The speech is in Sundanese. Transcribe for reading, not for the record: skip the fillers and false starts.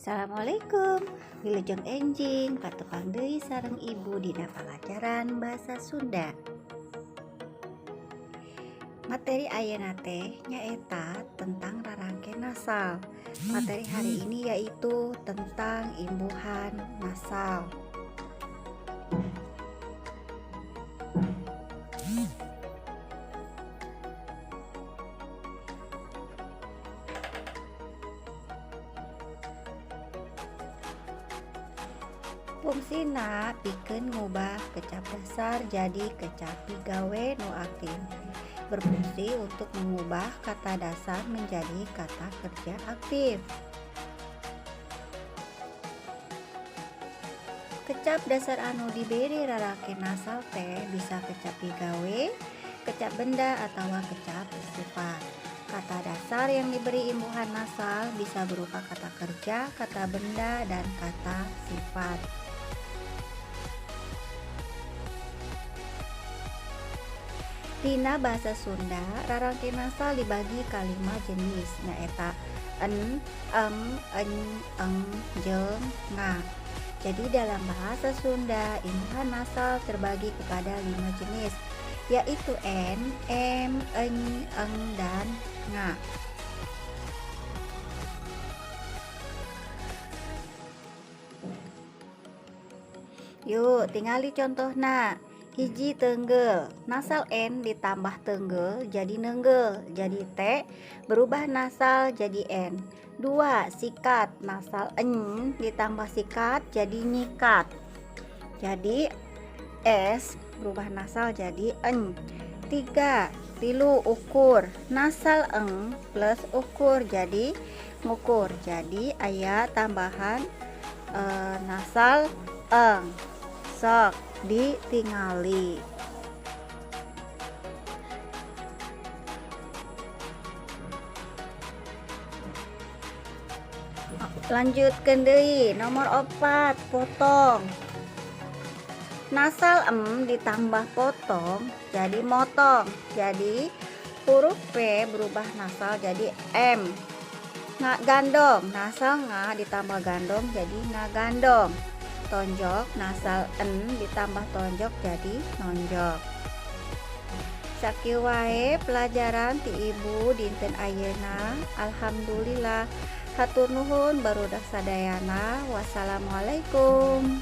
Assalamualaikum. Wilujeng enjing patepang deui sareng Ibu dina palajaran Bahasa Sunda. Materi ayeuna teh nyaeta tentang rarangken nasal. Materi hari ini yaitu tentang imbuhan nasal. Fungsina pikeun ngubah kecap dasar jadi kecap pigawe nu aktif. Berfungsi untuk mengubah kata dasar menjadi kata kerja aktif. Kecap dasar anu diberi rarangken nasal teh bisa kecap pigawe, kecap benda, atau kecap sifat. Kata dasar yang diberi imbuhan nasal bisa berupa kata kerja, kata benda, dan kata sifat. Dina bahasa Sunda, rarangken nasal dibagi ka 5 jenis, nyaeta en, em, eny, eng, jeung nga. Jadi dalam bahasa Sunda, imbuhan nasal terbagi kepada 5 jenis, yaitu en, em, eny, eng, dan nga. Yuk, tingali contohna. Hiji, teungeul, nasal n ditambah teungeul jadi neunggeul, jadi t berubah nasal jadi n. 2, sikat, nasal n ditambah sikat jadi nyikat, jadi s berubah nasal jadi n. 3, 3, ukur, nasal eng plus ukur jadi ngukur, jadi aya tambahan nasal eng. Sok ditingali. Lanjutkeun deui nomor 4, potong. Nasal em ditambah potong jadi motong, jadi huruf P berubah nasal jadi M. Nga gandong, nasal nga ditambah gandong jadi ngagandong. Tonjok, nasal n ditambah tonjok jadi nonjok. Sakieu wae pelajaran ti Ibu dinten ayeuna. Alhamdulillah. Hatur nuhun barudak sadayana. Wassalamualaikum.